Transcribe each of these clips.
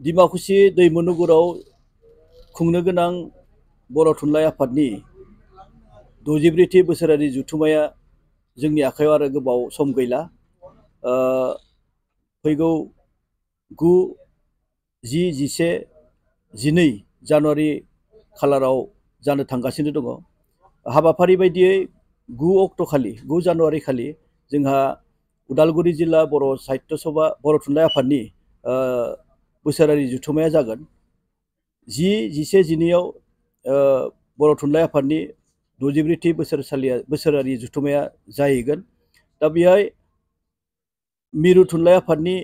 डिमाकुसि दैमुनुगुराव खुंनो गोनां बर' थुनलाइ आफादनि 64थि बोसोरारि जथुम्माया जोंनि आखायाव आरो गोबाव सम गैला। फैगौ 9, 10, 11, 12 जानुवारि खालाराव जानो थांगासिनो दङ। हाबाफारि बायदियै 9 जानुवारि खालि जोंहा उदालगुरि जिल्ला बर' साहित्य सभा बर' थुनलाइ आफादनि बोसोरारि जथुम्माया जागोन। 10, 11, 12आव बर' थुनलाइ आफादनि 64थि बोसोरारि जथुम्माया जाहैगोन। दा बेहाय मिरु थुनलाइ आफादनि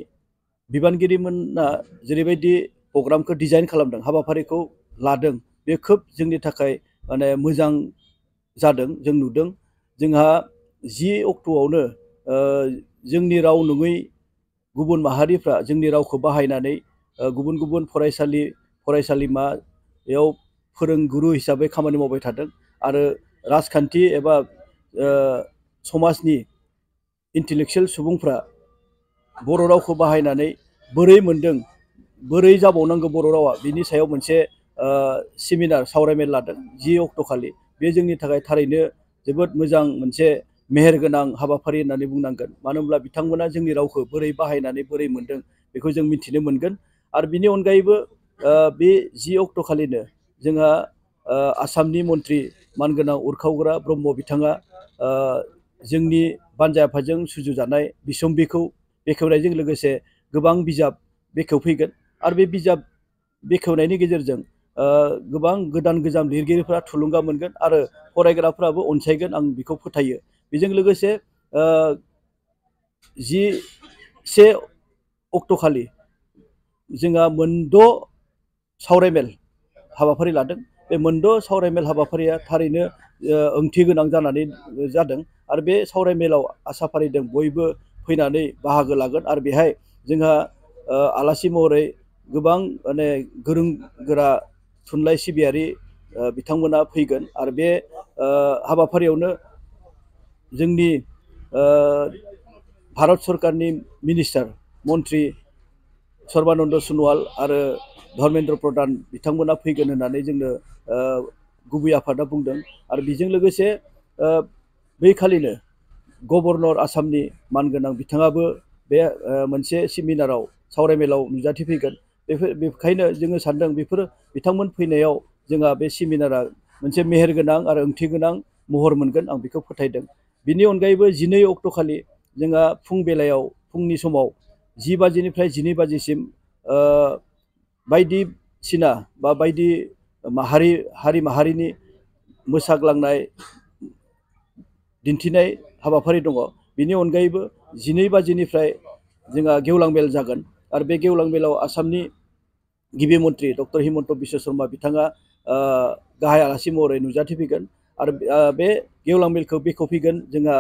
बिबानगिरिमोना जेरैबायदि प्रग्रामखौ डिजाइन खालामदों, हाबाफारिखौ लादों, बे खोब जोंनि थाखाय माने मोजां जादों, जों नुदों। जोंहा 10 अक्ट'आवनो जोंनि राव नङै गुबुन माहारिफ्रा जोंनि रावखौ बाहायनानै गुबुन गुबुन फरायसालिमायाव फोरोंगुरु हिसाबै खामानि मावबाय थादों आरो राजखान्थि एबा समाजनि इन्टेलेक्सुयेल सुबुंफ्रा बर' रावखौ बाहायनानै बोरै मोनदों, बोरै जाबावनांगौ बर' रावा, बिनि सायाव मोनसे सेमिनार सावरायमेल लादों 10 अक्ट' खालि। बे जोंनि थाखाय थारैनो जोबोद मोजां मोनसे मेहेरगोनां हाबाफारि होननानै बुंनांगोन। मानो होनब्ला बिथांमोना जोंनि रावखौ बोरै बाहायनानै बोरै मोनदों बेखौ जों मिथिनो मोनगोन। आरो बिनि अनगायैबो बे 10 अक्ट' खालिनो जोंहा आसामनि मन्त्रि मानगोनां उरखावग्रा ब्रह्म बिथाङा जोंनि बानजाय आफादजों सुजुजानाय बिसम्बिखौ बेखेवनायजों लोगोसे गोबां बिजाब बेखेवफैगोन। आरो बे बिजाब बेखेवनायनि गेजेरजों गोबां गोदान गोजाम लिरगिरिफ्रा थुलुंगा मोनगोन आरो फरायग्राफ्राबो अनसायगोन, आं बेखौ फोथायो। बेजों लोगोसे 11 अक्ट' खालि जोंहा 6 सावरायमेल हाबाफारि लादों। बे 6 सावरायमेल हाबाफारिया थारैनो ओंथि गोनां जानानै जादों आरो बे सावरायमेलाव आसा फारिदों बयबो फैनानै बाहागो लागोन। आरो बेहाय जोंहा आलासि महरै गोबां माने गोरों गोरा थुनलाइ सिबियारि बिथांमोना फैगोन। आरो बे हाबाफारियावनो जोंनि भारत सरकारनि मिनिस्टार मन्त्रि सर्बानन्द सन'वाल आरो धर्मेन्द्र प्रधान बिथांमोना फैगोन होननानै जोंनो गुबै आफादा बुंदों। आरो बेजों लोगोसे बै खालिनो गभर्नर आसामनि मानगोनां बिथाङाबो बे मोनसे सेमिनाराव सावरायमेलाव नुजाथिफैगोन। बेखायनो जोङो सानदों बेफोर बिथांमोन फैनायाव जोंहा बे सेमिनारा मोनसे मेहेरगोनां आरो ओंथि गोनां महर मोनगोन, आं बेखौ फोथायदों। बिनि अनगायैबो 12 अक्ट' खालि जोंहा फुंनि समाव 10 बाजिनिफ्राय 12 बाजिसिम बायदिसिना बा बायदि हारि माहारिनि मोसाग्लांनाय दिन्थिनाय हाबाफारि दङ। बिनि अनगायैबो 12 बाजिनिफ्राय जोंहा गेवलां मेल जागोन। आरो बे गेवलां मेलाव आसामनि गिबि मन्त्रि डक्टर हिमन्त बिश्व शर्मा बिथाङा गाहाय आलासि महरै नुजाथिफैगोन। आरो बे गेवलां मेलखौ बेखेवफैगोन जोंहा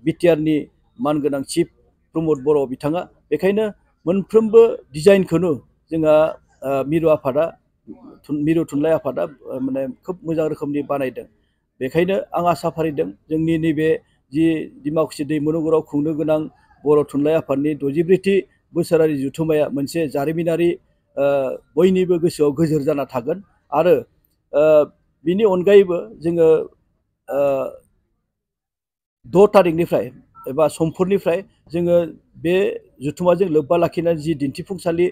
बिटिआरनि मानगोनां चिफ प्रमद बर' बिथाङा। बेखायनो मोनफ्रोमबो डिजाइनखौनो जोंहा मिरु थुनलाइ आफादा माने खोब मोजां रोखोमनि बानायदों। बेखायनो आं आसा फारिदों जोंनि नैबे जि डिमाकुसि दैमुनुगुराव खुंनो गोनां बर' थुनलाइ आफादनि 64थि बोसोरारि जथुम्माया मोनसे जारिमिनारि बयनिबो गोसोआव गोजोर जाना थागोन। आरो बिनि अनगायैबो जोङो 6 थारिखनिफ्राय एबा समफोरनिफ्राय जोङो बे जथुम्माजों लोब्बा लाखिनानै जि दिन्थिफुंसालि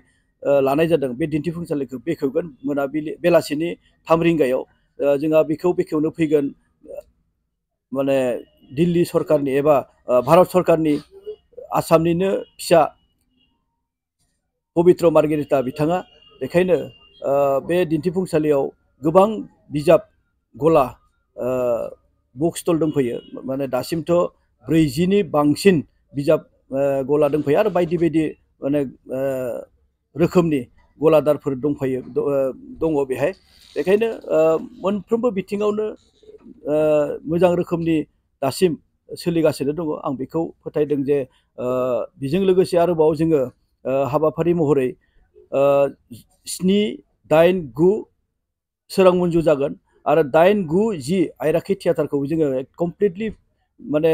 लानाय जादों, बे दिन्थिफुंसालिखौ बेखेवगोन। बेलासिनि 3 रिंगायाव जोंहा बेखौ बेखेवनो फैगोन माने दिल्ली सरकारनि एबा भारत सरकारनि आसामनिनो फिसा पबित्र मार्गेरिटा बिथाङा। बेखायनो बे दिन्थिफुंसालियाव गोबां बिजाब गला बुक स्टल दंफैयो। माने दासिमथ' 40नि बांसिन बिजाब गला दंफैयो आरो बायदि बायदि माने रोखोमनि गलादारफोर दङ बेहाय। बेखायनो मोनफ्रोमबो बिथिङावनो मोजां रोखोमनि दासिम सोलिगासिनो दङ। आं बेखौ फोथायदों जे बेजों लोगोसे आरोबाव जोङो हाबाफारि महरै 7, 8, 9 सोरां मन्जु जागोन। आरो 8, 9, 10 आयराखि थियाटारखौ जोङो कमप्लिटलि माने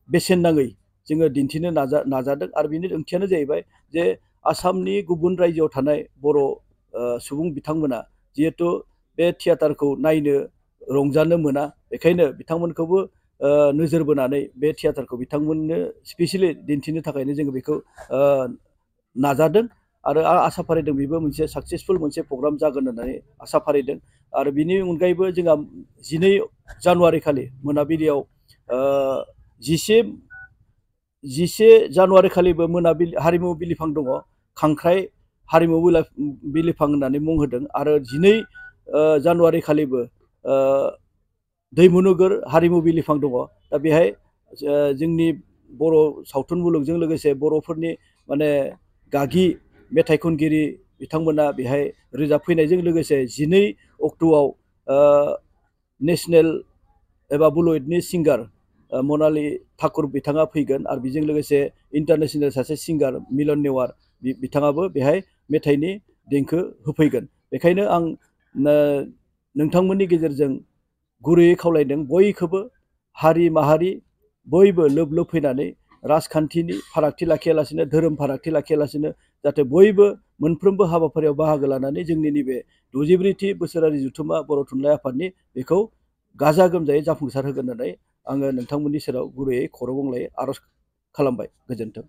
बेसेन नाङै जोङो दिन्थिनो नाजादों। आरो बिनि ओंथियानो जाहैबाय जे आसामनि गुबुन रायजोआव थानाय बर' सुबुं बिथांमोना जिहेथु बे थियाटारखौ नायनो रंजानो मोना, बेखायनो बिथांमोनखौबो नोजोर बोनानै बे थियाटारखौ बिथांमोननो स्पेसियेलि दिन्थिनो थाखायनो जोङो बेखौ नाजादों आरो आसा फारिदों बेबो मोनसे साक्सेसफुल मोनसे प्रग्राम जागोन होननानै आसा फारिदों। आरो बिनि अनगायैबो जोंहा 12 जानुवारि खालि मोनाबिलियाव 11 जानुवारि खालिबो मोनाबिलि हारिमु बिलिफां दङ, खांख्राइ हारिमु बिलिफां होननानै मुं होदों। आरो 12 जानुवारि खालिबो दैमुनुगुर हारिमु बिलिफां दङ। दा बेहाय जोंनि बर' सावथुन मुलुगजों लोगोसे बर'फोरनि माने गागि मेथाइ खनगिरि बिथांमोना बेहाय रोजाबफैनायजों लोगोसे 12 अक्ट'आव नेसनेल एबा बलिउडनि सिंगार मनालि ठाकुर बिथाङा फैगोन आरो बेजों लोगोसे इन्टारनेसनेल सासे सिंगार मिलन नेवार बिथाङाबो बेहाय मेथाइनि देंखो होफैगोन। बेखायनो आं नोंथांमोननि गेजेरजों गुरैयै खावलायदों बयखौबो हारि माहारि बयबो लोब लोब फैनानै राजखान्थिनि फारागथि लाखियालासिनो, धोरोम फारागथि लाखियालासिनो जाहाथे बयबो मोनफ्रोमबो हाबाफारियाव बाहागो लानानै जोंनि नैबे 64थि बोसोरारि जथुम्मा बर' थुनलाइ आफादनि बेखौ गाजा गोमजायै जाफुंसार होगोन होननानै आङो नोंथांमोननि सेराव गुरैयै खर' गंग्लायै आर'ज खालामबाय। गोजोन्थों।